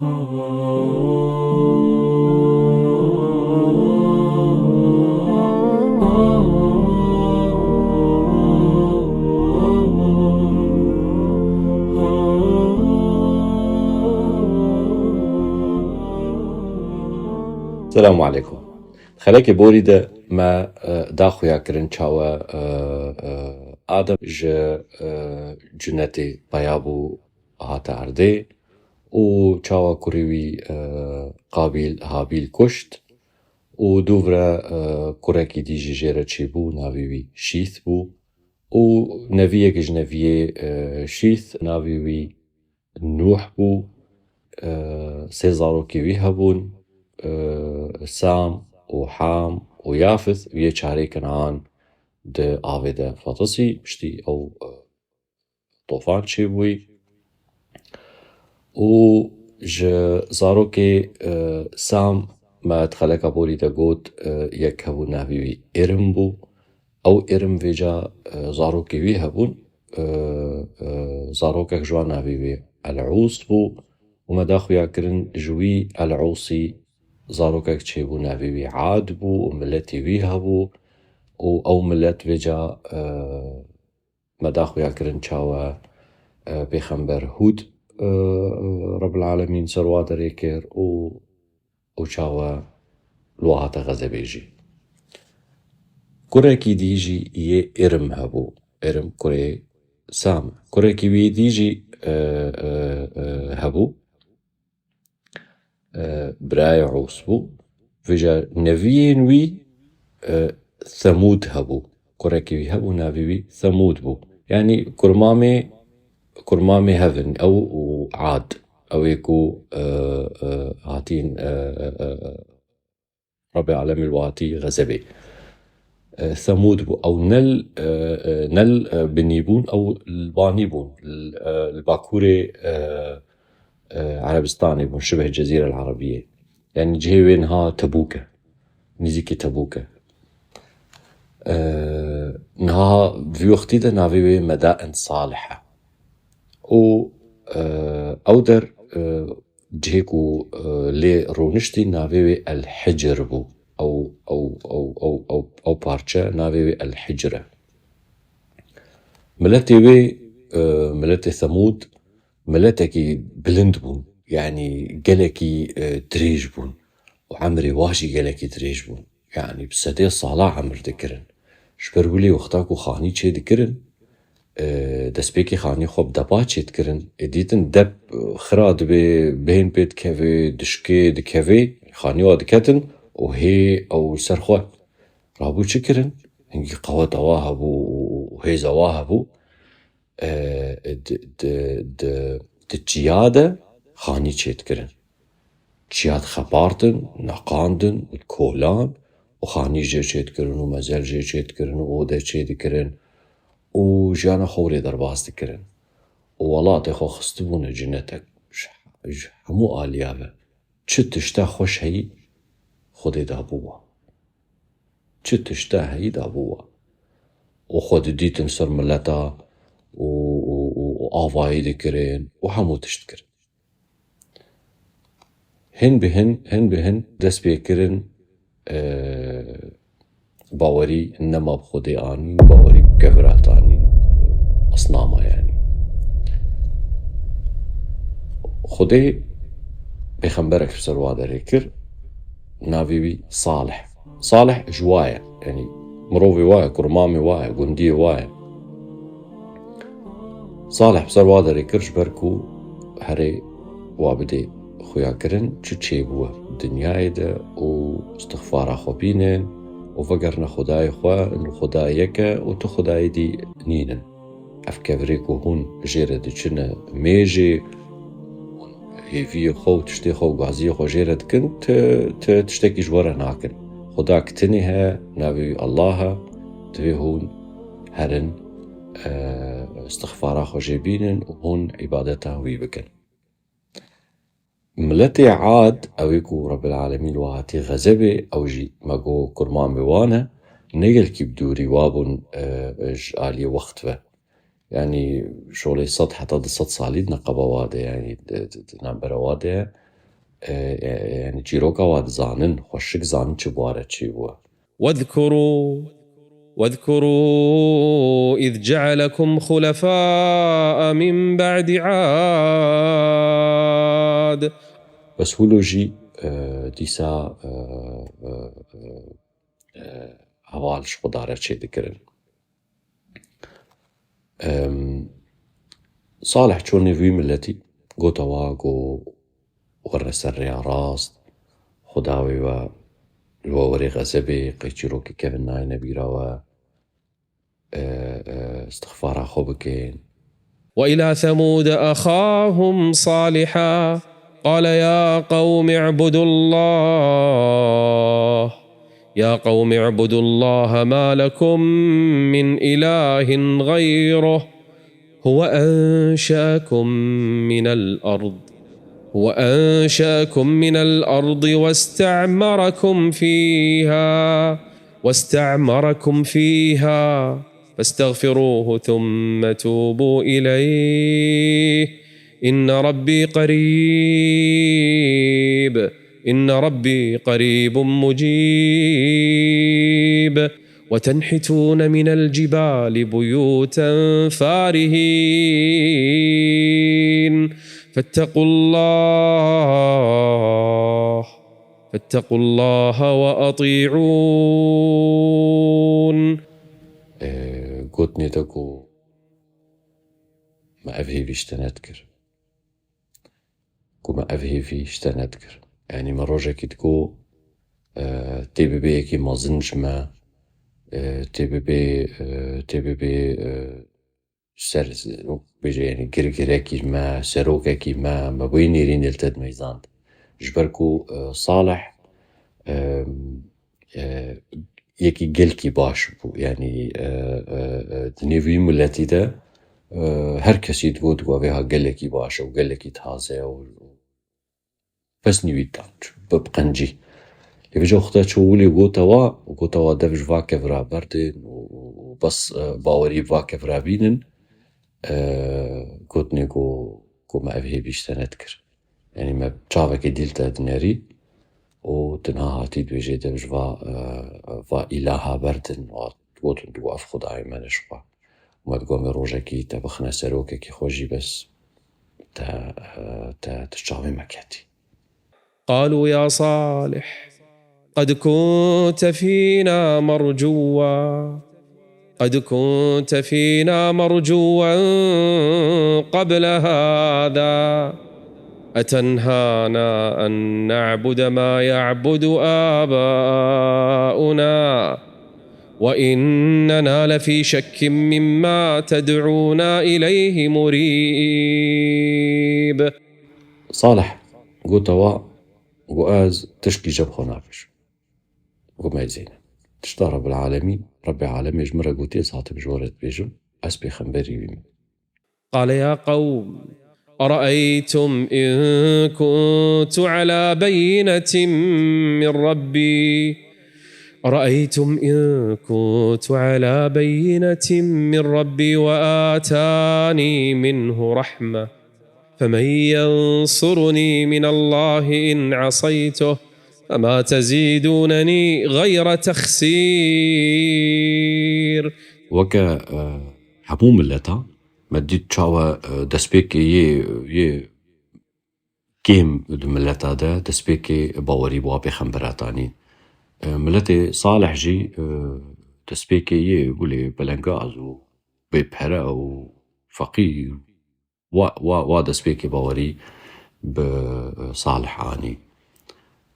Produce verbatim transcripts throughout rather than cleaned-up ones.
Selamu aleykum. Xelekê borî de me, e, da xuya kirin çawa, e, e, Adem ji, e, cunetê peya bû, hate erdê û çawa kurê wî, e, Qabîl Habîl kuşt û dûvre, e, kurekî dî jî jê re çêbû, navê wî Şîth bû û neviyek ji neviyê, e, Şîth navê wî Nûh bû, e, sê zarokê wî hebûn, e, Sam û Ham û Yafith, wî yê çarê Kenan di avê de fetisî, piştî ew, e, tofan çêbûyî. Û ji zarokê, e, Sam me di xeleka borî de got, e, yek hebû navê wî Êrim bû. Ew Êrim vêca, e, zarokê wî hebûn, e, e, zarokek ji wan navê wî El-Ûs bû û me da xuya kirin ji wî El-Ûsî zarokek çêbû navê wî Ad bû û miletê wî hebû û ew milet vêca, e, me da xuya kirin çawa, e, pêxember Hûd, e, e, Rebbil Alemîn ser wa derê kir û û çawa li wa hate xezebê jî. Kurekî dî jî yê Êrim hebû. Êrim kurê Sam. Kurekî wî dî jî, e, e, e, hebû. E, birayê Ûs bû. Vêca neviyên wî, e, Semûd hebû. Kurekî wî hebû, navê wî Semûd bû. Yanî kurmamê, kurmamê hev in, ew û Ad. Ew ê ku, e, e, hatîn, e, e, e, Rebê Alemî li wa hatî xezebê. E, Semûd bû. Ew nel, e, e, nel, e, binî bûn, ew li banî bûn. Li, e, li bakurê, e, e, Erebistanê bûn, şibeh Cezîre el Erebiyê. Yanî cihê wê niha Tebûk e. Nîzîkî Tebûk e. E, niha vî wextî de navê wê Medain Salih e. Û, e, ew der, e, cihê ku, e, lê rûniştî navê wê El Hicr bû. Ew, ew, ew, ew, ew, ew parçe navê wê El Hicr e. Miletê wê, e, miletê Semûd, miletekî bilind bûn. Yanî gelekî, e, dirêj bûn. Û emrê wa jî gelekî dirêj bûn. Yanî bi sedê sala emir dikirin. Ji ber wî lê wexta ku xanî çê dikirin, e, destpêkê xanî xwe bi depa çê dikirin. Ê dîtin dep, e, xira dibê, bêhn pê dikeve, dişkê dikeve, xanî wa diketin û hê ew li ser xwe. Rabû çi kirin? Hingî qeweta wa hebû û, û hêza wa hebû. E, di, di, di, di çiya de xanî çê dikirin. Çiya dixepartin, neqandin û dikolan û xanî jê çê dikirin û mezel jê çê dikirin û ode çê dikirin û jiyana xwe rê derbas dikirin. Û welatê xwe xistibûne cinetek. Ji, ji hemû aliya ve. Çi tişta xweş heyî, Xwedê dabû wa. Çi tişta heyî dabû wa. Û xwe didîtin ser mileta û, û, û, û avayî dikirin û hemû tişt dikirin. Hin bi hin, hin bi hin dest pê kirin, e, bawerî nema bi Xwedê anîn, bawerî bi kevirat anîn, esnama yanî. Xwedê pêxemberek bi ser wa derê kir, navê wî Salih. Salih ji wa ye, yanî mirovê wa ye, kurmamê wa ye, gundiyê wa ye. Salih bi ser wa derê kir ji ber ku herê wa bidê xuya kirin, çi çêbûye dinyayê de û istixfara xwe bînin û vegerine Xwedayê xwe, û Xwedayê yek e û tu Xwedayê dî nînin. Ev kevirê ku hûn jê re diçine mêjê, hûn hêviyê xwe û tiştê xwe û gaziyê xwe jê re dikin, ti, ti tiştekî ji we re nakin. Xuda ki tinê heye, navê wî Allah e, divê hûn herin, e, istixfara xwe jê bînin û hûn îbadeta wî bikin. Miletê Ad, ew ê ku Rebbil Alemîn wa hatî xezebê, ew jî me got kurmamê wan e, ne gelkî bi dûrî wa bûn, e, ji aliyê wext ve. Yanî şolê sed heta du sed salî di neqeba wa de, yanî di, di, di navbera wa de ye. e, e, yani çîroka wa dizanin, xweşik zanin çi bi wa re çêbûye. واذكروا، واذكروا إذ جعلكم خلفاء من بعد عاد. Bes wilo jî, e, dîsa, e, e, e, e, heval ji Xuda re çêdikirin. Em, Salih çû nêv wî miletî, gote wa ku werine ser rêya rast, Xuda wê we, li we werê xezebê, qey çîrokê kevin nayêne bîra we, e, e, istixfara xwe bikin. وإلى ثمود أخاهم صالحا قال يا قوم اعبدوا الله، يا قوم اعبدوا الله ما لكم من إله غيره، هو أنشأكم من الأرض، هو أنشأكم من الأرض واستعمركم فيها، واستعمركم فيها، فاستغفروه ثم توبوا إليه، إن ربي قريب، إن ربي قريب مجيب. وتنحتون من الجبال بيوتا فارهين، فاتقوا الله، فاتقوا الله وأطيعون. E, gotinê te ku me ev hêvî ji te nedikir. Ku me ev hêvî ji te nedikir. Yanî me rojekî digot, e, tê bibê yekî mezin ji me, e, tê bibê, e, tê bibê, e, ser, wek bêje, yanî girgirekî me, serokekî me, me bûyî nêrînê li te dimeyzand. Ji ber ku, e, Salih, e, e, yekî gelkî baş bû. Yanî, e, e, e, di nêv wî miletî de, e, her kesî digot, digot, "Vêha gelekî baş e û gelekî taze ye" û, û pesnî wî didan, bi, bi qencî. Lê vêca wexta çû wilê gote wa, û gote wa dev ji va kevira berdin û, û, û bes, e, bawerî bi va kevira bînin, e, gotinê ku, ku me ev hêvî ji te nedikir. Yanî me çavekê dîl te dinerî û tu niha hatî dibêjê dev ji va, e, va îlaha berdin, wa gotin tu ev xudayê me ne ji xwe. Me digot me rojekî te bixine serokekî xwe jî bes te, e, te, tu çavê me ketî. قالوا يا صالح قد كنت فينا مرجوا، قد كنت فينا مرجوا قبل هذا، أتنهانا أن نعبد ما يعبد آباؤنا، وإننا لفي شك مما تدعونا إليه مريب. Salih gote wa, got, "Ez tişkî ji bo xwe nabêjim." Got, "Me zêne. Tişta Rebbil Alemîn, Rebbê Alemê ji min re gotiye, ez hatim ji we re dibêjim, ez pêxemberî wî me." قال يا قوم أرأيتم إن كنت على بينة من ربي، أرأيتم إن كنت على بينة من ربي وآتاني منه رحمة، فمن ينصرني من الله إن عصيته، فما تزيدونني غير تخسير. Weke, e, hemû mileta, me dît çawa, e, destpêkê yê, yê kêm di mileta de, destpêkê bawerî bi wa pêxembera tanî. E, miletê Salih jî, e, destpêkê yê gulê belengaz û bê pere û feqîr. Wa, wa, wa destpêkê bawerî bi, e, Salih anî.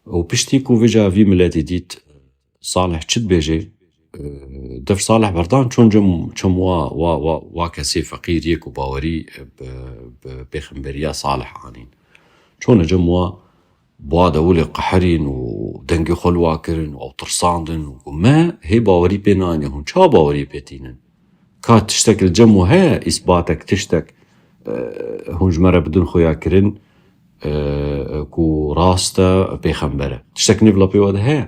Û piştî ku vêca vî miletî dît, Salih çi dibêje, e, dev Salih berdan çûn cem, çem wa, wa, wa, wa kesê feqîr yê ku bawerî, e, bi, bi pêxemberiya Salih anîn. Çûne cem wa, bi wa de wilê qehirîn û dengê xwe li wa kirin û ew tirsandin û got, "Me hê bawerî pê nayne, hûn çawa bawerî pê tînin? Ka tiştek li cem we heye, îsbatek, tiştek, e, hûn ji me re bidin xuya kirin, e, ku rast e, pêxember e? Tiştek nêv lepê we de heye?"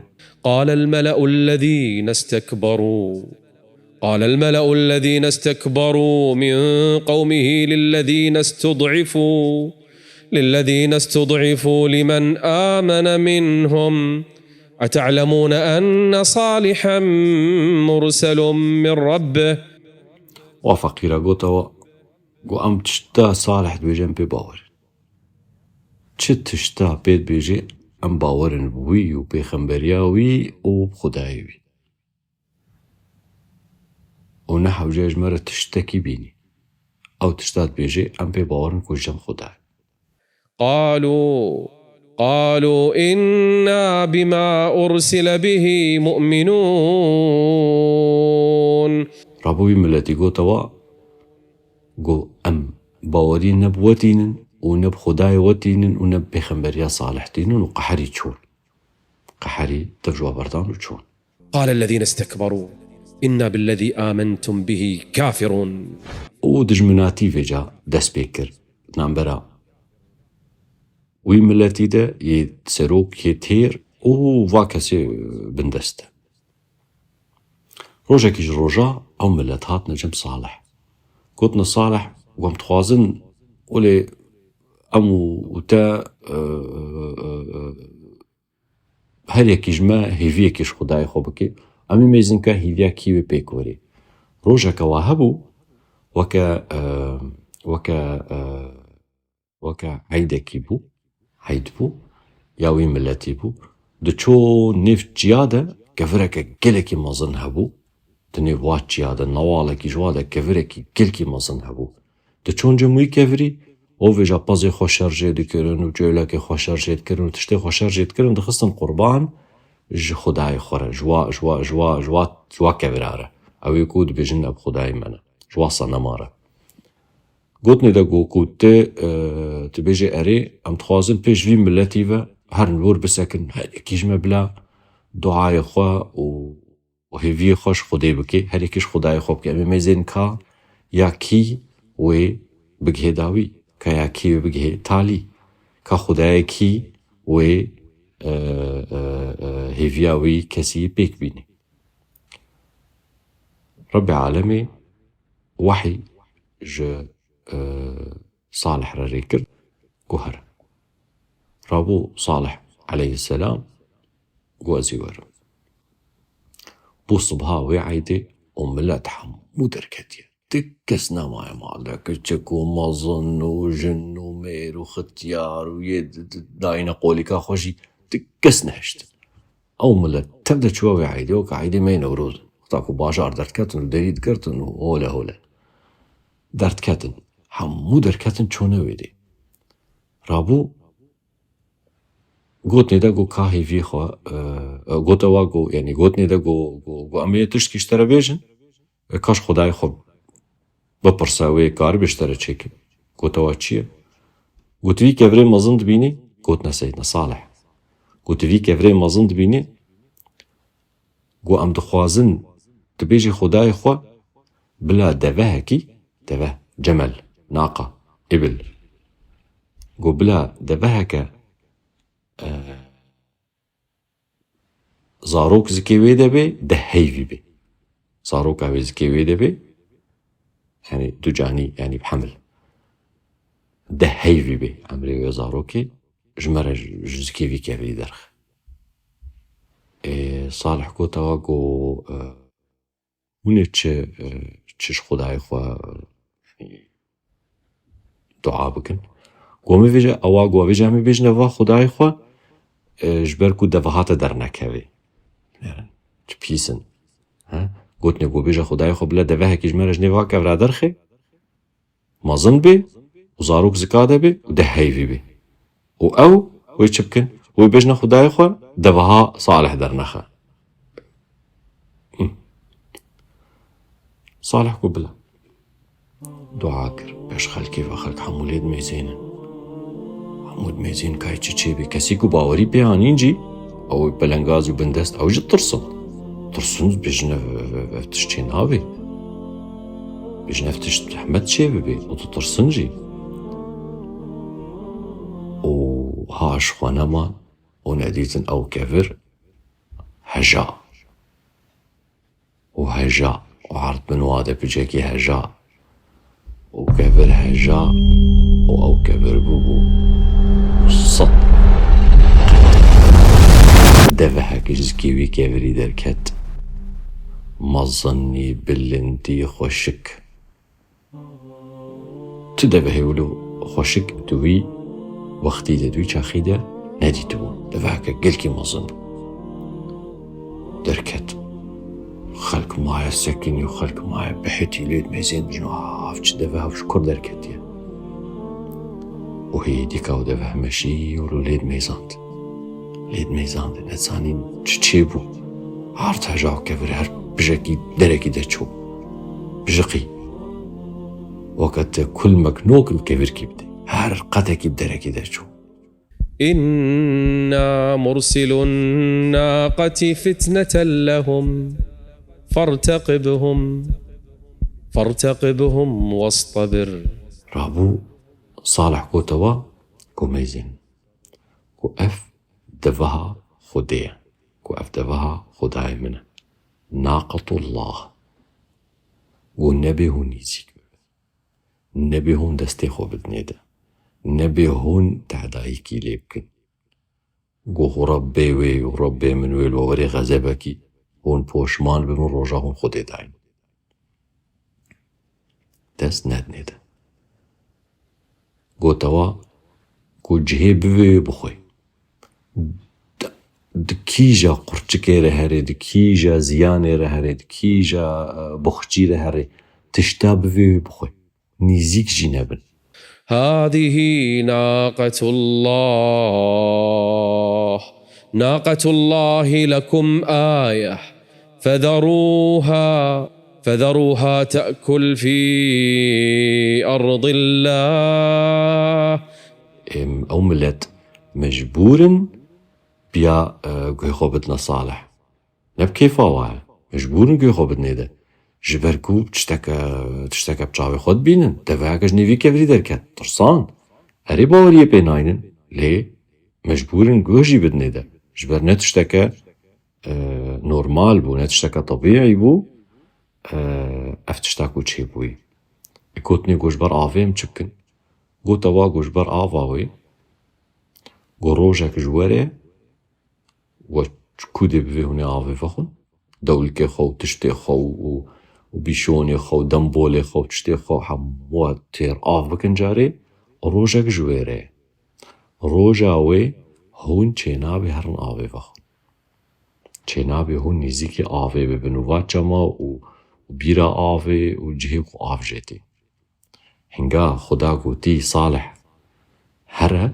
قال الملأ الذين استكبروا، قال الملأ الذين استكبروا من قومه للذين استضعفوا، للذين استضعفوا لمن آمن منهم أتعلمون أن صالحا مرسل من ربه. Wa feqîra gotewa, got, em tişta Salih dibêje em pê bawer in. Çi tişta pê dibêje em bawer in bi wî û pêxemberiya wî û bi Xwedayê wî. Û ne hewce ji me re tiştekî bînî. Ew tişta dibêje, em pê bawer in ku ji cem Xwedayê. قالوا، قالوا إنا بما أرسل به مؤمنون. Rabû wî miletî gotewa, got, em bawerî ne bi we tînin û ne bi Xwedayê we tînin û ne bi pêxemberiya Salih tînin û qeherî çûn. Qeherî tev ji we berdan û çûn. قال الذين استكبروا إنا بالذي آمنتم به كافرون. Û dijminatî vêca dest pê kir nambera wî miletî de yê serok, yê têr û va kesê bindest e. Rojekî ji roja ew milet hatine cem Salih. Gotine, Salih, em dixwazin, olê em û, û te, e, e, e, e, her yekî ji me hêviyekî ji Xwedayê xwe bike. Em ê mêzin ke hêviya kî wê pêk werê. Rojeke wa hebû, weke, e, weke, e, weke eydekî bû, eyd bû, ya wî miletî bû. Diçû nêv çiya de kevireke gelekî mezin hebû. Di nêv wa çiya de, newalekî ji wa de kevirekî gelkî mezin hebû. Diçûn cem wî kevirî, û vêca pezê xwe şerjê dikirin û çêlekê xwe şerjê dikirin û tiştê xwe şerjê dikirin, dixistin qurban ji Xwedayê xwe re, ji wa, ji wa, ji wa, ji wa, ji wa kevira re. Ew ê ku dibêjin ev Xwedayê me ne, ji wa senema re. Gotinê de got ku tu, e, tu bêjê erê, em dixwazin pêş vî miletî ve her nûr bisekin, her yekî ji me bila duayê xwe û û hêviyê xwe ji Xwedê bike, her yekî ji Xwedayê xwe bike. Em ê mêzên ka ya kî wê bigihê dawî, ka ya kî wê bigihê talî, ka Xwedayê kî wê, e, e, e, hêviya wî kesî pêk bînî. Rebbê Alemê wehî ji, e, Salih re rê kir, got here. Rabû Salih aleyhisselam got, ez ê werim. Bû sibha wê eydê û milet hemû derketiye. Ti kes nemaye mal de, kiçik û mezin û jin û mêr û xityar û yê di, di, dayine qolîka xwe jî ti kes nehiştin. Ew milet tev de çûye wê eydê, weke eydê me yê Newroz. Wexta ku bajar derdiketin û derî digirtin û hole hole derdiketin. Hemû derketin çûne wê dê. Rabû gotinê de got ka hêviyê xwe, e, e, gote wa got, yanî gotinê de got, got, got, em ê tiştkî ji te re bêjin. E, ka ji Xwedayê xwe bipirse, wê karibê ji te re çêke. Gote wa çi ye? Got, vî kevirê mezin dibînî? Gotine Seydna Salih. Got, vî kevirê mezin dibînî? Got, em dixwazin, tu bêjî Xwedayê xwe bila devehekî, deve, cemel, naqa, îbil. Got, bila deveheke, e, zarok zikê wê de bê, deh heyvî bê. Zaroka wê zikê wê de bê, yanî du canî, yanî bi hemil. Deh heyvî bê emrê wê zarokê, ji me re ji, ji zikê vî kevirî derxe. Ê, Salih got, ewa got, e, hûn ê çi, e, çi ji Xwedayê xwe, e, dua bikin? Got, me vêje, ewa got, vêje em ê bêjine va Xwedayê xwe, e, ji ber ku deveha te dernekevê. Nêrin, çi pîs in. He? Gotinê got, bêje Xwedayê xwe, bila devehekî ji me re ji nêva kevra derxê. Mezin bê û zarok zika de bê û deh heyvî bê. Û ew wê çi bikin? Wê bêjine Xwedayê xwe, deveha Salih dernexe. Hı. Salih got, bila. Dua kir. Pêş xelkê ve, xelk hemû lê dimêzênin. Hemû dimêzên kayê çi çêbê. Kesî ku bawerî pê anîn jî, ew pelengaz û bindest, ew jî tirsin. Tirsin, bêjin ev, ev, ev, ev tişt çê nabê. Bêjin ev tişt rehmet çê bibê. Û ditirsin jî. Û ha ji xwe nema, û nedîtin ew kevir heja. Û heja, û erd bin wa de picekî heja, û kevir heja, û ew kevir bûbû Sed. Devehek ji zikê wî kevirî derket. Mezinî, bilindî, xweşik. Tu devehê wilo xweşik di wî wextî de, di wî çaxî de nedîtibû. Deveheke gelkî mezin bû. Derket. Xelk maye sekinî û xelk maye bihitî lê dimeyzên, dijin, "Ev çi deveh, ev ji kur derketiye?" Û hêdîka û deveh meşî û lê dimeyzand. Lê dimeyzand, nezanîn çi çêbû. Her teja û kevir her bijekî derekî derçû. Bijiqî. Weke te kulmek nok li kevirkî bidê. Her qetekî bi derekî derçû. إنا مرسلو الناقة فتنة لهم فارتقبهم فارتقبهم واصطبر. Rabû Salih gote wa ku meyzên, ku ev deveha Xwedê ye, ku ev deveha Xwedayê min e. Naqetullah. Ku nebê hûn nîzîk bibin. Nebê hûn destê xwe bidinê de. Nebê hûn tehdayîkî lê bikin. Go hû Rebbê wê û Rebbê min wê li we werê xezebekî, hûn poşman bibin, roja hûn Xwedê dayîn. Dest nedinê de. Gote wa ku cihê bivê wê bixwe. Di, di kîja qurçikê re herê, di kîja ziyanê re herê, di kîja, e, boxçî re herê, tişta bivê wê bixwe. Nîzîk jî nebin. هذه ناقة الله، ناقة الله لكم آية، فذروها، فذروها تأكل في أرض الله. Em, ew milet mecbûr in biya, e, guhê xwe bidine Salih. Ne bi kêfa wa ye. Mecbûr in guhê xwe bidinê de. Ji ber ku tişteke, tişteke bi çavê xwe dibînin. Deveheke ji nêvî kevirî derket. Tirsan. Erê baweriyê pê naynin. Lê mecbûr in guh jî bidinê de. Ji ber ne tişteke, e, normal bû, ne tişteke tebîî bû. E, ev tişta ku çêbûyî. E, gotinê ku ji ber avê em çi bikin? Gote wa ku ji ber ava wê, ku rojek ji were, we ku dê bivê hûn ê avê vexwin. Dewlikê xwe û tiştê xwe û, û, û bîşonê xwe û dembolê xwe û tiştê xwe hemû têr av bikin carê, rojek ji wê re ye. Roja wê hûn çênabê herin avê vexwin. Çênabê hûn nêzîkî avê bibin û va çema û, û bîra avê û cihê ku av jê tê. Hinga Xuda gotî Salih, here,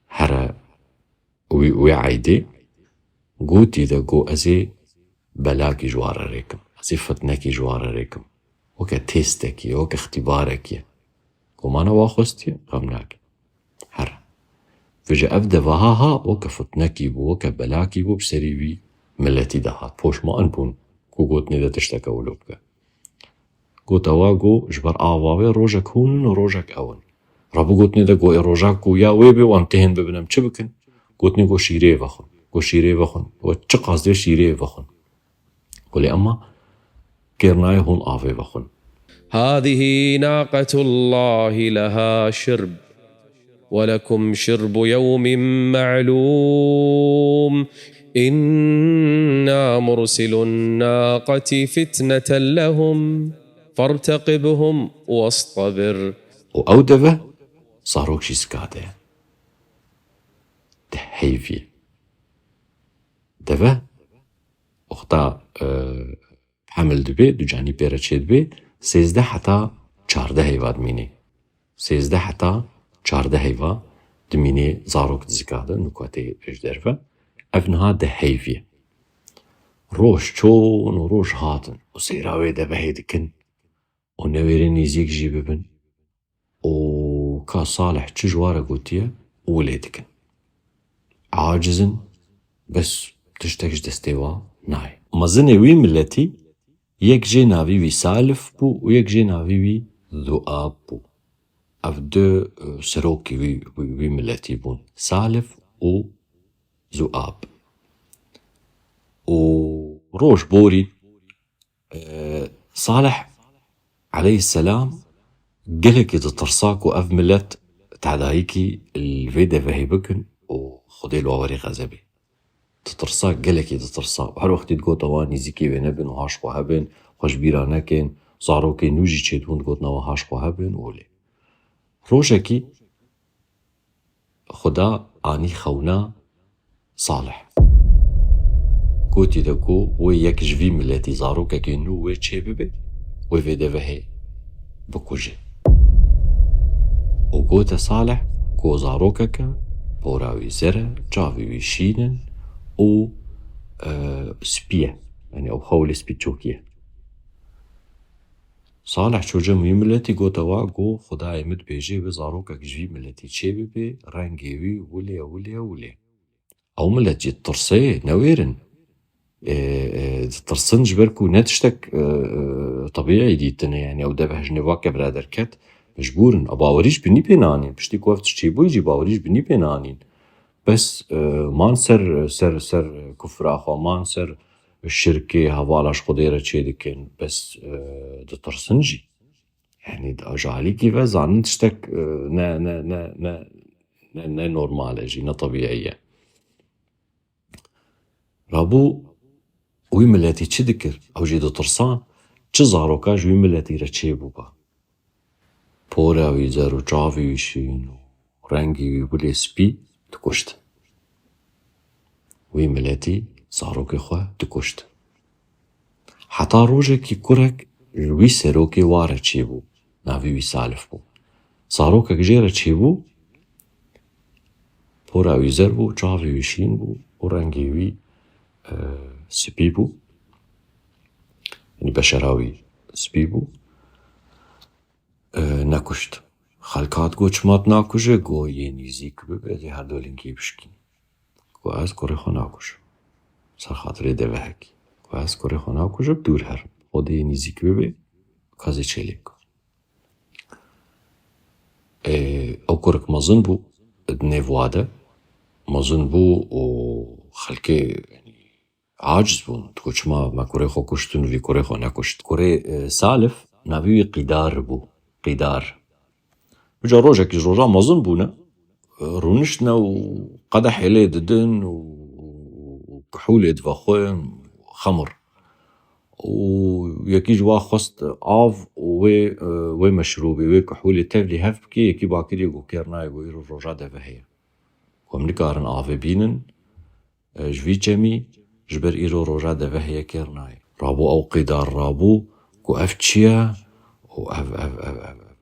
here wî, wê eydê, gotî de got, "Ez ê belakî ji wa re rêkim, ez ê fitnekî ji wa re rêkim." Weke têstekî, weke îxtîbarekî. Gomana wa xwestiye, xem nake. Here. Vêce ev deveha ha, weke fitnekî bû, weke belakî bû, bi serî wî miletî de hat. Poşman bûn ku gotinê de tişteke wilo bike. Gote wa, go, ji ber ava wê rojek hûn in û rojek ew in. Rabû gotinê de go, ê roja ku ya wê bê û em têhên bibin, em çi bikin? Gotinê go, şîrê vexwin. Go, şîrê vexwin. We çiqas divê şîrê vexwin. Go, lê ema kêr nayê hûn avê vexwin. هذه ناقة الله لها شرب ولكم شرب يوم معلوم. إنا مرسلو الناقة فتنة لهم فارتقبهم واصطبر. Û ew deve zarok jî zikade. Di heyvî. Deve wexta, e, hemil dibe, ducanî pê re çêdibe, sêzdeh heta çardeh heyva dimîne. Sêzdeh heta çardeh heyva dimîne, zarok dizikade, nûka tê ji derve. Ev niha di heyvî ye. Roj çûn û roj hatin û seyra wê devehê dikin û newêrê nêzîk jî bibin. Û ka Salih çi ji wa re gotiye, û lê dikin. Aciz in, bes tiştek ji destê wa nayê. Mezinê wî miletî, yek jê navî wî Salif bû û yek jê navî wî Zuab bû. Ev du, e, serokî wî, wî, wî miletî bûn. Salif û Zuab. Û roj borî, e, Salih aleyhisselam gelekî ditirsa ku ev milet tedayîkî li vê devehê bikin û Xwedê li we werê xezebê. Ditirsa, gelekî ditirsa. Her wextî digot ewa nîzîkê wê nebin û haş xwe hebin, xwe ji bîra nekin. Zarokê nû jî çêdibûn, digotin ewa haş xwe hebin û lê. Rojekî Xuda anî xewna Salih. Gotî de ku wê yek ji vî miletî zarokekê nû wê çê bibe, wê vê devehê bikuje. Û gote Salih ku zarokeke pora wî zer e, çavê wî şîn in û, e, spî ye. Yanî ew xew lê spî çokî ye. Salih çû cem wî miletî, gote wa ku Xwedayê min dibêje wê zarokek ji vî miletî çê bibe, rengê wî wilê, wilê, wilê. Ew milet jî ditirsê, newêrin. E, e, ditirsin ji ber ku ne tiştek, e, e, tebîî dîtine, yanî ew deveh ji nêva kevre derket, mecbûr in. Ew bawerî ji binî pê nanîn. Piştî ku ev tişt çêbûyî jî bawerî ji binî pê nanîn. Bes, e, man ser, ser, ser kufra xwe, man ser şirkê, hevala ji Xwedê re çêdikin. Bes, e, ditirsin jî. Yanî di ajalîkî ve zanin tiştek, e, ne, ne, ne, ne, ne, ne normal e jî, ne tebîî ye. Rabû wî miletî çi dikir? Ew jî ditirsan, çi zaroka ji wî miletî re çêbûba. Pora wî zer û çavê wî şîn û rengê wî wilê spî dikuşt. Wî miletî zarokê xwe dikuşt. Heta rojekî kurek ji wî serokê wa re çêbû, navê wî Salif bû. Zarokek jê re çêbû, pora wî zer bû, çavê wî şîn bû û rengê wî, e, spî bû. Yanî beşera wî spî bû. E, nekuşt. Xelk hat got, "Çima tu nakuje?" Got, "Yê nîzîk bibe, ez ê her du lingê bişkînim." Got, "Ez kurê xwe nakujim. Ser xatirê devehekî." Got, "Ez kurê xwe nakujim, dûr herim. Xwedê yê nîzîk bibe, ka ez ê çêlê bikim." E, ew kurik mezin bû, di nêv wa de mezin bû û xelkê, yanî, aciz bûn. Digot, "Çima me kurê xwe kuştin, vî kurê xwe nekuşt?" Kurê, e, Salif, navê wî Qîdar bû. Qîdar. Uca rojekî ji roja mezin bûne, e, rûniştine û qedehê lê didin û, û kuhûlê divexwin, xemir. Û yekî ji wa xwest av û wê, e, wê meşrûbê, wê kuhûlê tevlî hev bike, yekî bakirî got, "Kêr nayê, got, îro roja devehê ye. Got, em nikarin avê bînin, e, ji vî çemî, ji ber îro roja devehê ye, kêr nayê." Rabû ew Qîdar rabû, got, "Ev çi ye?" Û ev, ev, ev, ev, ev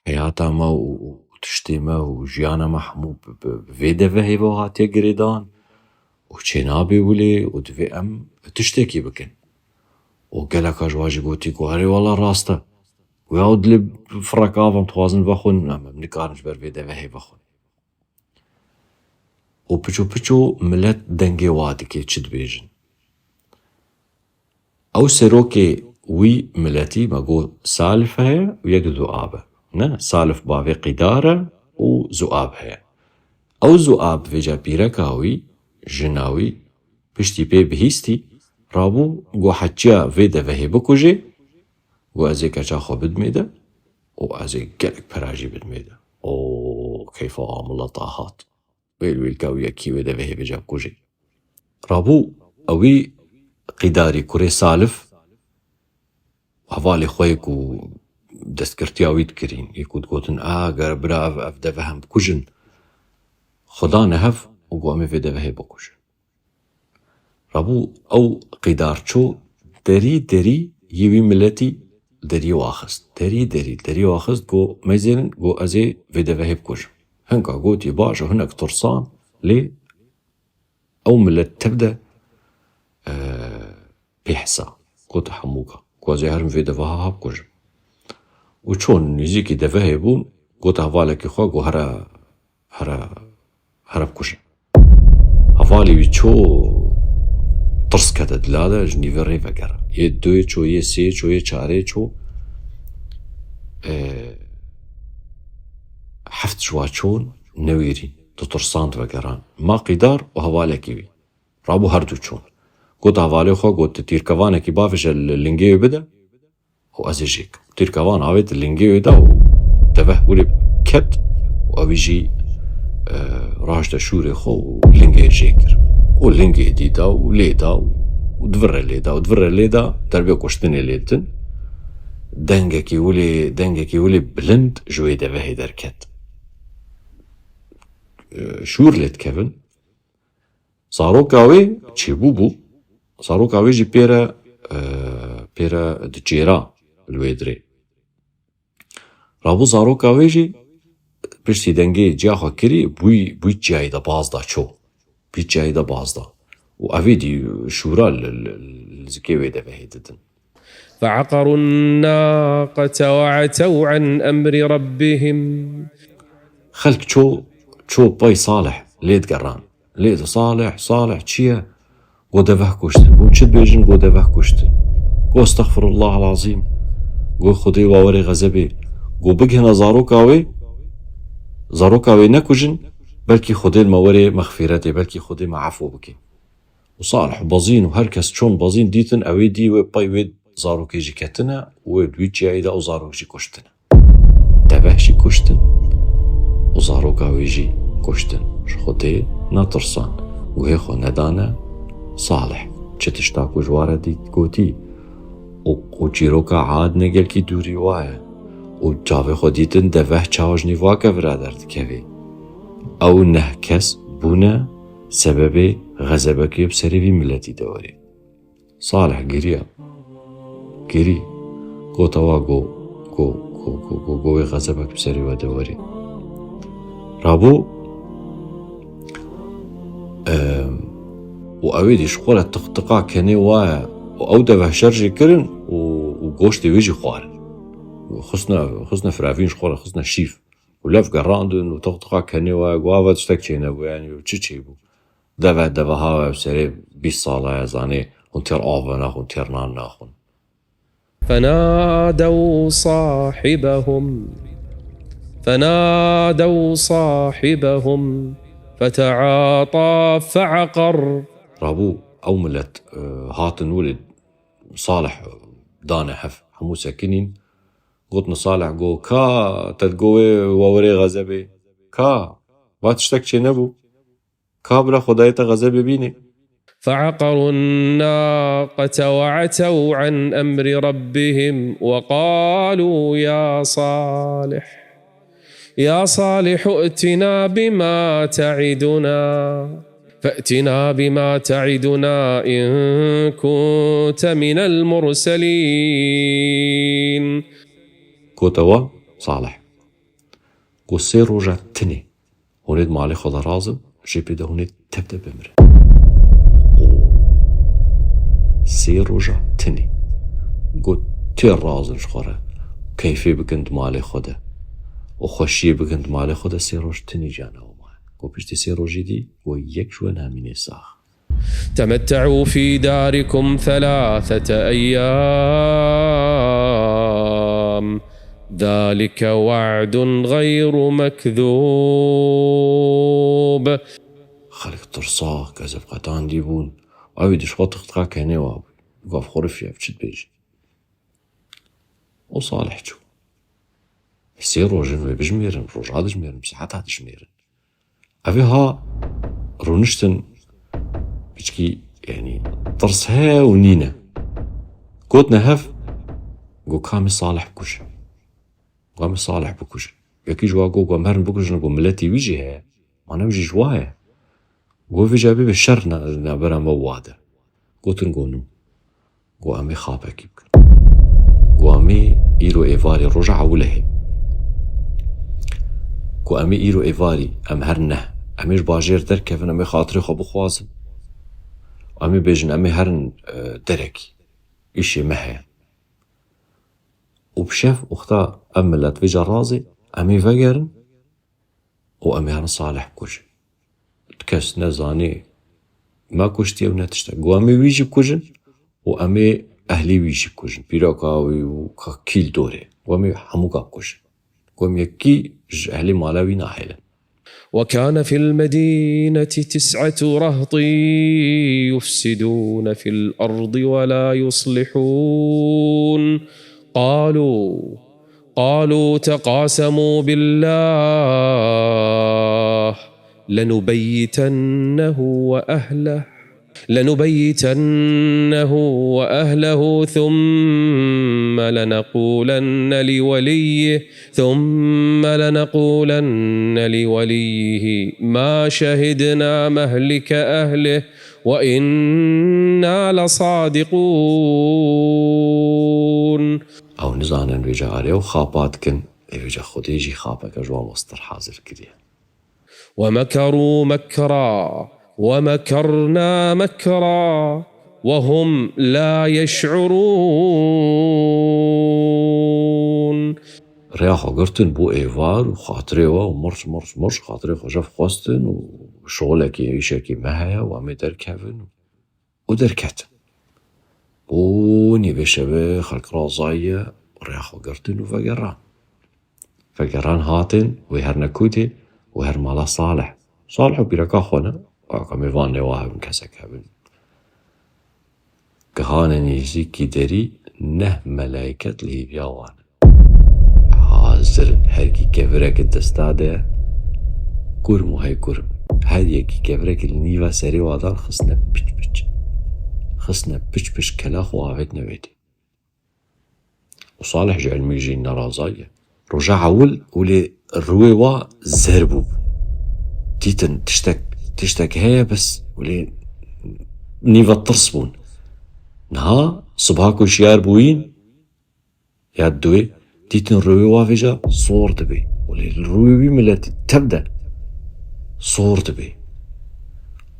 heyata me û, û tiştê me û jiyana me hemû bi, bi, bi vê devehê ve hatiye girêdan û çênabê wilê û divê em tiştekî bikin. Û geleka ji wa jî gotî ku, "Erê wela rast e. Û ya dilê firek av em dixwazin vexwin, em, em nikarin ji ber vê devehê vexwin." Û piço piço milet dengê wa dike, çi dibêjin. Ew serokê wî miletî, me got Salif heye û yek Zuab e. Ne, Salif bavê Qîdar e û Zuab heye. Ew Zuab vêca pîreka wî, jina wî, piştî pê bihîstî, rabû, got, "Heçiya vê devehê bikujê, got, ez ê keça xwe bidimê de û ez ê gelek pera jî bidimê de." O keyfa amileta hat. Wêl wêlka wî yekî wê devehê vêca bikujê. Rabû ewî Qîdarî kurê Salif, hevalê xwe yê ku destgirtiya wî dikirîn, yê ku digotin, "A, ger bira ev, ev deveh em bikujin." Xwe dane hev û got, "Em ê vê devehê bikujin." Rabû ew Qîdar çû derî derî yê wî miletî derî waxist. Derî derî derî waxist, got, "Meyzênin," got, "ez ê vê devehê bikujim." Hinka gotî, "Baş e," hinek tirsan, lê ew milet tev de, e, pê hesa. Got, "Hemûka, ku ez ê herim vê deveha ha bikujim." Û çûn nêzîkî devehê bûn, got hevalekî xwe, got, "Here, here, here bikujin." Hevalê wî çû, tirs kete dila de, ji nîvê rê vegere. Yê duyê çû, yê sê çû, yê çarê çû. E, heft ji wa çûn newêrîn, ditirsand vegeran. Ma Qîdar û hevalekî wî. Rabû her du çûn. Got hevalê xwe, got, "Tu tîrkevanekî bavêje li lingê wê bide û ez ê jê kim." Tîrkevan avêt lingê wê da û deveh wî lê ket û ew jî, e, raşte şûrê xwe û lingê jê kir. Û lingê dî da û lê da û, û divire lê da û divire lê da, derbê kuştinê lê ditin. Dengekî wilê, dengekî wilê bilind ji wê devehê derket. E, şûr lê dikevin. Zaroka wê çêbû bû. Zaroka wê jî pê re, e, pê re diçêra li wê dirê. Rabû zaroka wê jî piştî dengê ciya xwe kirî, bûy, bûy çiyayê de baz da ço. Bûy çiyayê de baz da. Û evê dî şûra li, li, li zikê wê devehê didin. فعقروا الناقة وعتوا عن أمر ربهم. Xelk ço, ço pey Salih lê digeran. Lê di Salih, Salih çi ye? Go deveh kuştin. Go çi dibêjin? Go deveh kuştin. Go estexfirullah lazîm. Go Xwedê wa werê xezebê. Go bigihine zaroka wê, zaroka wê nekujin, belkî Xwedê li me werê mexfîretê, belkî Xwedê me efû bike. Û Salih û Bazîn û her kes çon Bazîn dîtin, ew ê dî wê pey wê zarokê jî ketine û wê di wî çiyayî de û zarok jî kuştine. Deveh jî kuştin û zaroka wê jî kuştin. Ji Xwedê netirsan. Guhê xwe nedane Salih. Çi tişta ku ji wa re dît gotî. Û, û çîroka Ad ne gelkî dûrî wa ye. Û çavê xwe dîtin deveh çawa ji nîv wa kevira derdikevê. Ew neh kes bûne sebebê xezebekê bi serê vî miletî de werê. Salih giriya. Girî. Gota wa go, go, go, go, go, go wê xezebek bi serê we de werê. Rabû, em, û ew ê dî ji xwe re tiqtiqa kenê wa ye. Û ew deveh şer jê kirin û, û goştê wê jî xwarin. Xistine, xistine firavîn ji xwe re, xistine şîf. Û lev gerandin û tiqtiqa kenê wa ye. Go ava tiştek çênebû, yanî çi çêbû? Deve, deveha we serê bîst sala ye, zanê, hûn têr av ve naxwin, têr nan naxwin. فنادوا صاحبهم، فنادوا صاحبهم فتعاطى فعقر. Rabû ew milet, e, hatin wile Salih, e, dane hev, hemû sekinîn. Gotin Salih, go, ka, te go wê wa werê xezebê? Ka, va tiştek çênebû. Ka bila Xwedayê te xezebê bînê. فعقروا الناقة وعتوا عن أمر ربهم وقالوا يا صالح، يا صالح ائتنا بما تعدنا، فأتنا بما تعدنا إن كنت من المرسلين. Gote wa, Salih. Go sê roja tinê. Hûn ê di malê xwe de razin, jê pê de hûn ê tep de bimirin. Û sê roja tinê. Got, tê razin ji xwe re. Keyfê bikin di malê xwe de. Û xweşiyê bikin di malê xwe de, sê roj tinê cana we maye. Got, piştî sê rojî dî, got, yek ji we namînê sax. تمتعوا في داركم ثلاثة أيام ذلك وعد غير مكذوب. Xelk tirsa, kezebqetandî bûn. Ew ê dişwa tixtxa kenê wa bû. Gav xwe rifiye, çi dibêjî? O Salih çû. Sê rojin wê bijmêrin, roja dijmêrin, saeta dijmêrin. Evê ha rûniştin, piçkî, yanî, tirs heye û nîne. Gotine hev, got, ka em ê Salih bikujin. Got, em ê Salih bikujin. Yekî ji wa got, got, em herin bikujin, got, miletê wî jî heye. Mane wî jî ji wa ye. Got, vêca bibe şer na-, navbera me û wa de. Gotin, got, nû. Got, em ê xapekî bikin. Got, em ê îro êvarî roja ewilehê. Got, em ê îro êvarî, em her neh. Em ê ji bajêr derkevin, em ê xatirê xwe bixwazin. Em ê bêjin, em ê herin, e, derekî. Îşê me heye. Û bi şev, wexta ev milet vêca razê, em ê vegerin. û em ê herin Salih bikujin. Kes nezanê me kuştiye û ne tiştek. Got, em ê wî jî bikujin û em ê ehlî wî jî bikujin. Pîroka wî û ka kîl dorê. Got, em ê hemûka bikujin. Got, em yekî ji ehlî mala wî nahêlin. وكان في المدينة تسعة رهط يفسدون في الأرض ولا يصلحون. قالوا قالوا تقاسموا بالله لنبيتنه وأهله، لنبيتنه وأهله ثم لنقولن لوليه، ثم لنقولن لوليه ما شهدنا مهلك أهله وإنا لصادقون. Ew nizanin vê carê ew xapa dikin, ê vê ca Xwedê jî xapeke ji wan mestir hazir kiriye. ومكروا مكرا ومكرنا مكرا وهم لا يشعرون. Rêya xwe girtin bo êvar û xatirê we û mirç, mirç, mirç xatirê xwe jev xwestin û şixulekî, îşekî me heye û em ê derkevin. Û derketin. Û nîvê şevê xelk razayiye, rêya xwe girtin û vegeran. Vegeran hatin, wê herine kû dê, wê her mala Salih. Salih û pîreka xwe ne, aka mêvan nêwa hebin, kesek hebin. Gihane nêzîkî derî, neh melayket li hêviya wan in. Hazir in, herkî kevirek di desta de, kurm û hey kurm. Her yekî kevirek li nîva serê wa dan, xistine piç piç. Xistine piç piç kelax û avêtine wê dê. Û Salih ji ilmî jî nerazayiye. Roja ewil wile rûyê wa zer bû. Dîtin tiştek, tiştek heye, bes wile nîve tirs bûn. Niha sibha ku şiyar bûyîn, ya duwê, dîtin rûyê wa vêca sor dibê. Wile rûyê wî miletî tev de sor dibê.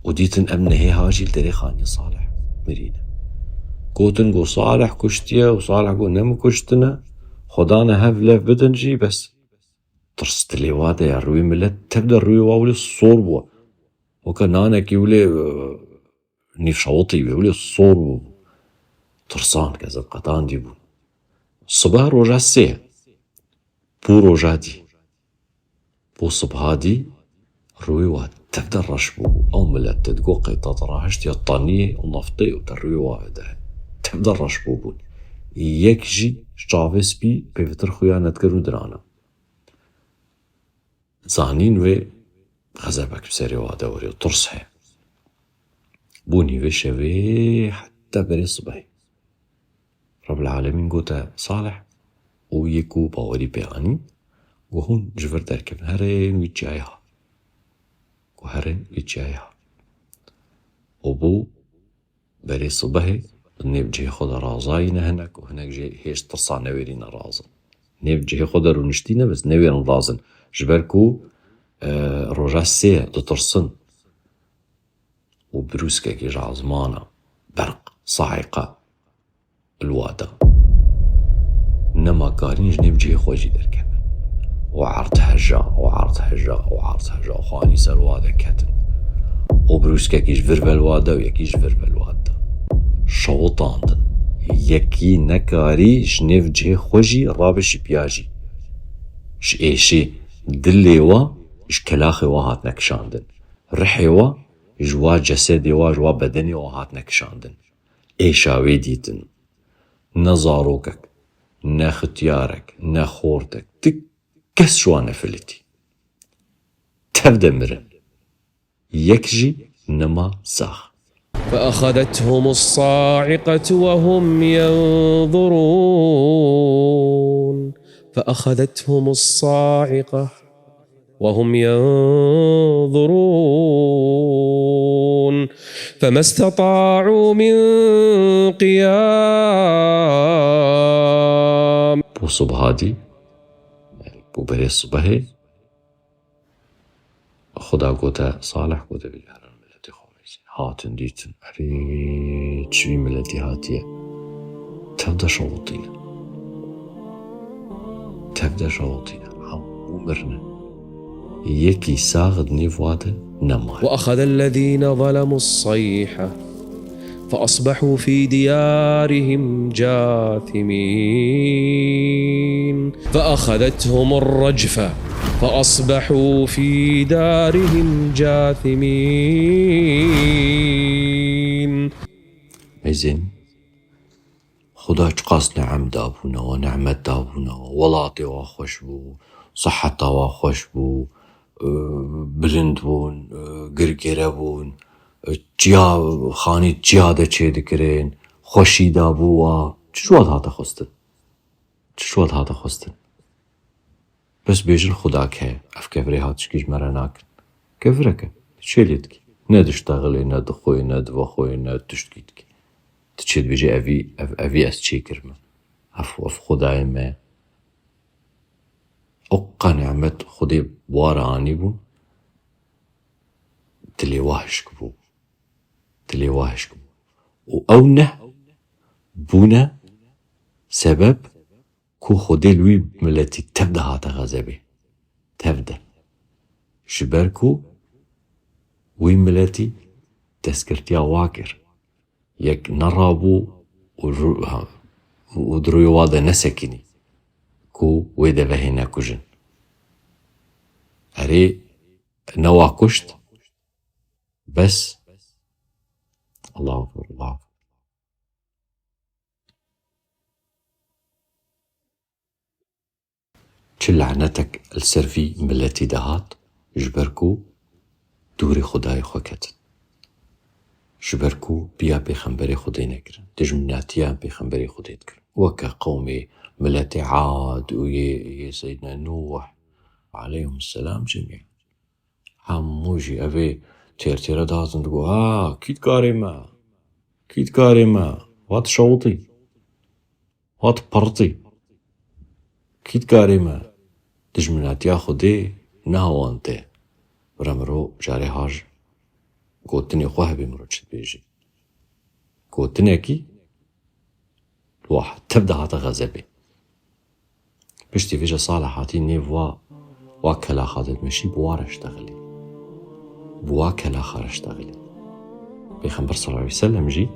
Û dîtin em nehê ha jî li derê xaniyê Salih mirîne. Gotin, got, Salih kuştiye û Salih got, ne min kuştine, xwe dane hev lev bidin jî, bes tirs dilê wa de ya, rûyê milet tev de, rûyê wa wile sor bû. Weke nanekî wile, e, nîv şewitî bê, wile sor bû. Tirsan, kezeb qetandî bûn. Sibe roja sê. Bû roja dî. Bû sibha dî, rûyê wa tev de reş bûbû. Ew milet te digot qey te dirahiştiye taniyê û neftê û te rûyê wa vede. Tev de reş bûbûn. Yek jî ji çavê spî pêvitir xuya nedikir û dirana. Zanîn wê xezebek bi serê wa de were û tirs heye. Bû nîvê şevê heta berê sibehê. Rebbil Alemîn gote Salih û yê ku bawerî pê anî, got, hûn ji vir derkevin, herin wî çiyayê ha. Got, herin wî çiyayê ha. Û bû berê sibehê, nêv cihê xwe de razayîne hinek û hinek jê hêj tirsa newêrîne razin. Nêv cihê xwe de rûniştîne, bes newêrin razin. Ji ber ku, e, roja sê ye, ditirsin. Û birûskekî ji ezmana, berq, saîqe, li wa da. Nema karîn ji nêv cihê xwe jî derkevin. Û erd heja, û erd heja, û erd heja, û xanî ser wa de ketin. Û birûskekî ji vir ve li wa da û yekî ji vir ve li wa da. Şewitandin. Yekî nekarî ji nêv cihê xwe jî rabe şipiya jî. Ji êşê dilê wa, ji kelaxê wa hatine kişandin. Rihê wa, ji wa cesedê wa, ji wa bedenê wa hatine kişandin. Êşa wê dîtin. Ne zarokek, ne xityarek, ne xortek, ti kes ji wan nefilitî. Tev de mirin. Yek jî nema sax. فأخذتهم الصاعقة وهم ينظرون. فأخذتهم الصاعقة وهم ينظرون. فما استطاعوا من قيام. Bû sibha dî, yanî bû berê sibehê, Xuda gote Salih, gote vê caran miletê xwe vêjî. Hatin dîtin, erê, çi vî miletî hatiye. Tev de şewitîne. Tev de şewitîne. Hemû mirine. Yekî sax di nêv wa de nemaye. وأخذ الذين ظلموا الصيحة فأصبحوا في ديارهم جاثمين. فأخذتهم الرجفة فأصبحوا في دارهم جاثمين. Mêzên Xuda çiqas ni'em dabûne we, ni'met dabûne we, welatê we xweş bû, siheta we xweş bû, e, bilind bûn, e, girgêre bûn, e, çiya, xanî çiya de çêdikirin, xweşî dabû we. Çi ji we dihate xwestin? Çi ji we dihate xwestin? Bes bêjin Xuda ke ev kevirê ha tişkî ji me re nakin. Kevirek e. Tu çê lê dikî? Ne diştexilê, ne dixwê, ne divexwê, ne tiştkî dikî. Tu çê dibêjî evî, ev, evî ez çê kirime. Ev, ev Xudayê me. O qe ni'met Xudê bi wa re anîbûn. Dilê wa hişk bû. Dilê wa hişk bû. Û ew neh bûne sebeb ku Xwedê li wî miletî tev de hate xezebê. Tev de. Ji ber ku wî miletî destgirtiya wa kir. Yek nerabû û ru-, ha, û di rûyê wa de nesekinî ku wê devehê nekujin. Erê, ne wa kuşt, bes. Allahu Ekber, Allahu Ekber. Çi lanetek li ser vî miletî de hat, ji ber ku dûrî Xwedayê xwe ketin. Ji ber ku piya pêxemberê Xwedê nekirin, dijminatiya pêxemberê Xwedê dikirin. Weke qewmê miletê Ad û yê, yê Seydina Nûh aleyhimselam cemî. Hemû jî evê têr têre dihatin digo, "Ha, kî dikarê me? Kî dikarê me? Wat şewitî. Wat pirtî. Kî dikarê me?" Dijminatiya Xwedê niha wan tê. Bira miro carê haj gotinê xwe hebê miro çi dibêjî. Gotinekî Wah, tev dihate xezebê. Piştî vêca Salih hatî nêv wa, wa kelaxa de dimeşî, bi wa re ştexilî. Bi wa kelaxa re ştexilî. Pêxember sallallahu aleyhi ve sellem jî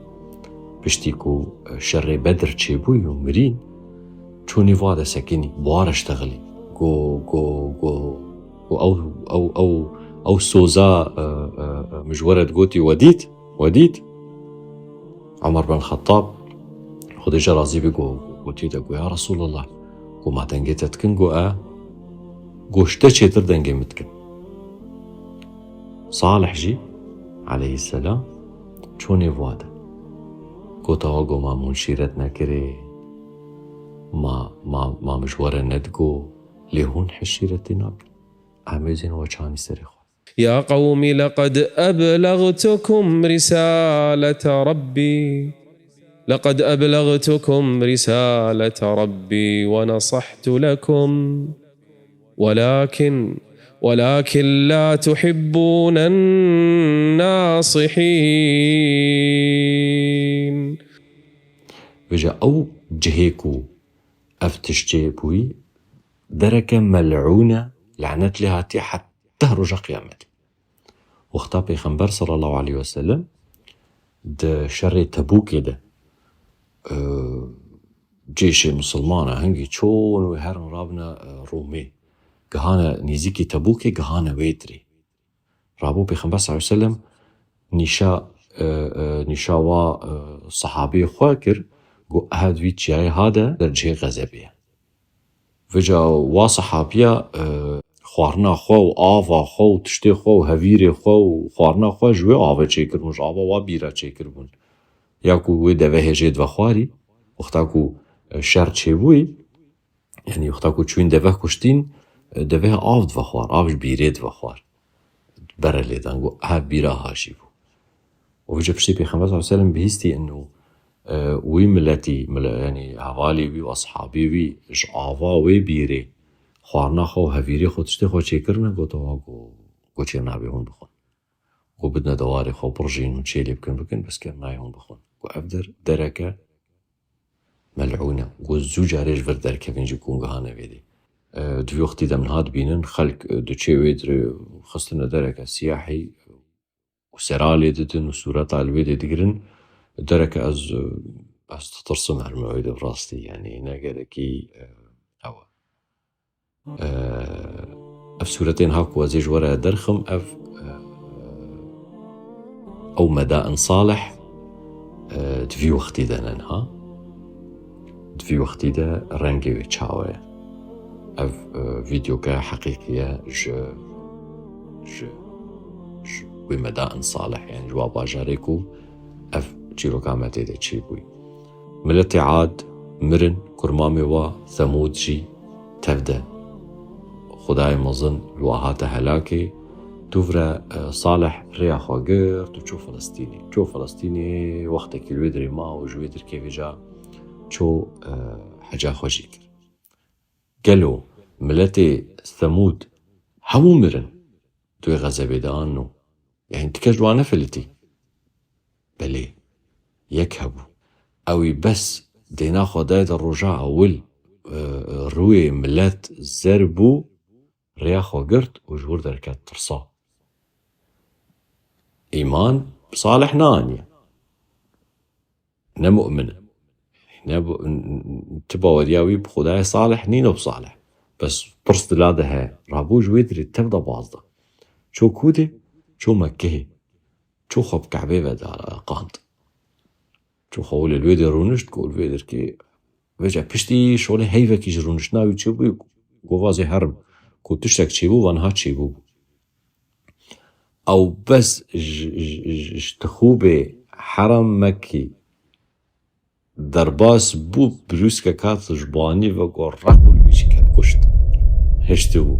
piştî ku, e, şerê Bedr çêbûyî û mirîn, çû nêv wa de sekinî, bi wa re ştexilî. Go, go, go, go ew, ew, ew, ew soza, e, e, e, min ji we re digotî, we dît? We dît? Omer bin Xettab, Xwedê jê razî be, got, gotiye de, got, "Ya Resulallah, got, ma dengê te dikin?" Got, "E." Got, "Ji te çêtir dengê min dikin." Salih jî, aleyhisselam, çû nêv wa de. Got, "Awa," got, "ma min şîret nekirê? Ma, ma, ma min ji we re nedigo? Lê hûn hişîretî nakin." Em ê zên we çanî serê xwe. يا قوم لقد أبلغتكم رسالة ربي، لقد أبلغتكم رسالة ربي ونصحت لكم، ولكن، ولكن لا تحبون الناصحين. Vêca ew cihê ku ev tişt çêbûyî, dereke mel'ûn e, lanet lê hatiye heta roja qiyametê. Wexta Pêxember sallallahu aleyhi ve sellem di şerê Tebûkê de, e, cêşê misilmana hingî çûn wê herin rabine, e, Rûmê. Gihane nêzîkî Tebûkê, gihane wê dirê. Rabû Pêxember sallallahu aleyhi ve sellem nîşa, e, e, nîşa wa, e, sehabiyê xwe kir, got, "Ehe di vî çiyayê ha de der cihê xezebê ye." Vêca wa sehabiya, e, xwarina xwe û ava xwe û tiştê xwe û hevîrê xwe û xwarina xwe ji wê ava çêkiribûn, ji ava wa bîra çêkiribûn. Ya ku wê devehê jê divexwarî, wexta ku, e, şer çêbûyî, yanî wexta ku çûyîn deveh kuştîn, e, devehê av divexwar, av ji bîrê divexwar. Bere lêdan, got, "Ev bîra ha jî bû." Û vêca piştî Pêxember sallallahu aleyhi ve sellem bihîstî inu, e, wî miletî, mile-, yanî hevalê wî û eshabê wî ji ava wê bîrê xwarina xwe û hevîrê xwe, tiştê xwe çêkirine, got, "Awa," got, "got çêr nabê hûn bixwin." Got, "Bidine dewarê xwe, birjîn hûn çê lê bikin, bikin, bes kêr nayê hûn bixwin." Got, "Ev der, dereke mel'ûn e." Got, "Zû carê ji vir derkevin jî ku hûn gihane vê dê." E, di vî wextî de min hat bînin, xelk, e, diçê wê dirê xistine dereke siyahî û sera lê didin û sûreta li wê dê digirin. Dereke ez, e, ez ditirsim herime wê de bi rastî, yanî ne gelekî, e, ew e. E, ev sûretên ha ku ez ê ji we re derxim, ev, e, ew medain salih, e, di vî wextî de ne niha. Di vî wextî de rengê wê çawa ye. Ev, e, vîdyoke heqîqî ye ji, ji, ji wê me da in Salih, yani ji wa bajarê ku ev çîroka me tê de çêbûyî. Miletê Ad mirin, kurmamê wa Semûd jî tev de Xwedayê mezin li wa hate helakê. Dûvre, e, Salih rêya xwe girt û çû Filistînê. Çû Filistînê, wextekî li wê dirê ma û ji wê dirkê vêca çû, e, heca xwe jî kir. Gelo miletê Semûd hemû mirin? Tu wê xezebê de an no? Yani ti kes ji wan nefilitî? Belê, yek hebû. Ewî bes dêna xwe daye de roja ewil, e, rûyê milet zer bû, rêya xwe girt û ji wir derket, tirsa. Îman Salih neaniye. Ne mu'min e. Ne bu, n-, n-, n-, ti baweriya wî bi Xwedayê Salih nîne bi Salih. Bes pirs dila de heye. Rabû ji wê dirê tev de baz da. Çû kû de? Çû Mekkehê. Çû xwe bi Kebê ve da qand. Çû xwe wile li wê dê rûnişt ku li wê dirkê vêca piştî şolê heyvekî ji rûniştina wî çêbûyî, govazê herim ku tiştek çêbû, va niha çêbû. Ew bes ji, ji, ji, ji tixûbê herem Mekkî derbas bû, brûskek hat ji banî ve got req û li wî jî ket kuşt. Hiştibû.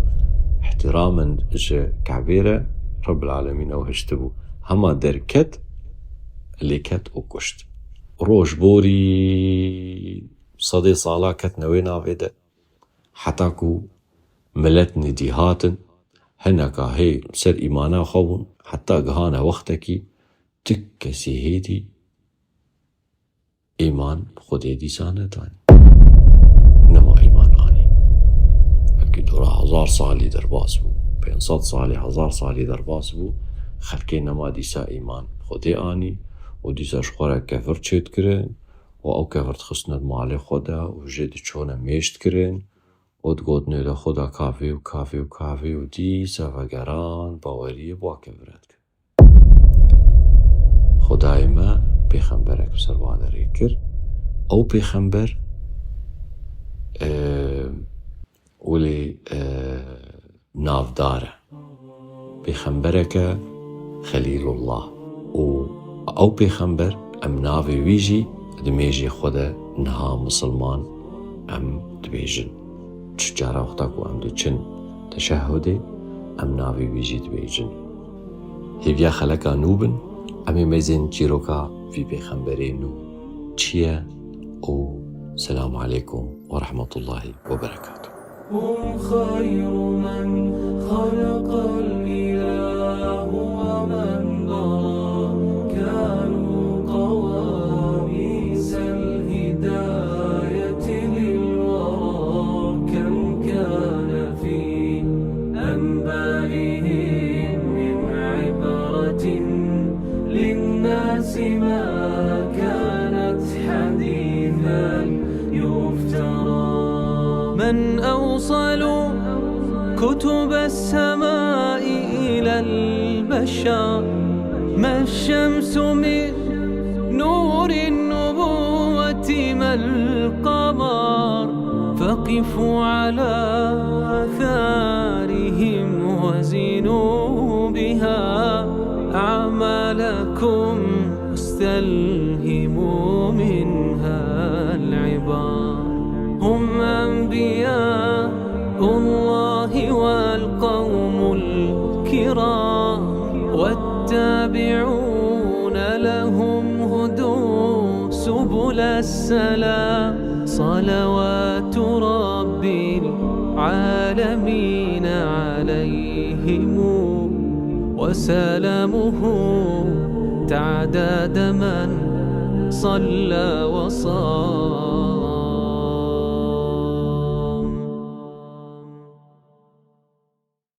Îhtîramen ji Kebê re Rebbil Alemîn ew hiştibû. Hema derket, lê ket û kuşt. Roj borî sedê sala ketine wê navê de. Heta ku milet nêdî hatin, hineka hê ser îmana xwe bûn, heta gihane wextekî ti kesî hêdî îman bi Xwedê dîsa nedanî. Nema îman anî. Belkî dora hezar salî derbas bû, pênc sed salî, hezar salî derbas bû, xelkê nema dîsa îman bi Xwedê anî û dîsa ji xwe re kevir çêdikirin û ew kevir dixistine di malê xwe de û jê diçûne mêj dikirin û digotinê de Xweda kavê û kavê û kavê û dîsa vegeran baweriyê bi wa kevire dikin. Xwedayê me pêxemberek bi ser wan derê kir. Ew pêxember, e, welê, e, navdar e. Pêxembereke Xelîlullah û ew pêxember em navê wî jî di mêjê xwe de niha misilman em dibêjin. Çi cara wexta ku em diçin teşehhudê, em navê wî jî dibêjin. Hêviya xeleka nû bin, em ê mêzên çîroka vî pêxemberê nû çi ye û selamu aleykum we rehmetullahî we berekatuh. هم خير من خلق الإله ومن برى، كانوا قواميس الهداية للورى، كم كان في أنبائهم من عبرة للناس ما كانت حديثا يفترى. من أوصلوا كتب السماء إلى البشر، ما الشمس من نور النبوة ما القمر، فقفوا على آثارهم وزنوا بها أعمالكم واستلهموا منها العبر. هم أنبياء الله والقوم الكرام، والتابعون لهم هدوا سبل السلام. صلوات رب العالمين عليهم وسلامه تعداد من صلى وصلى.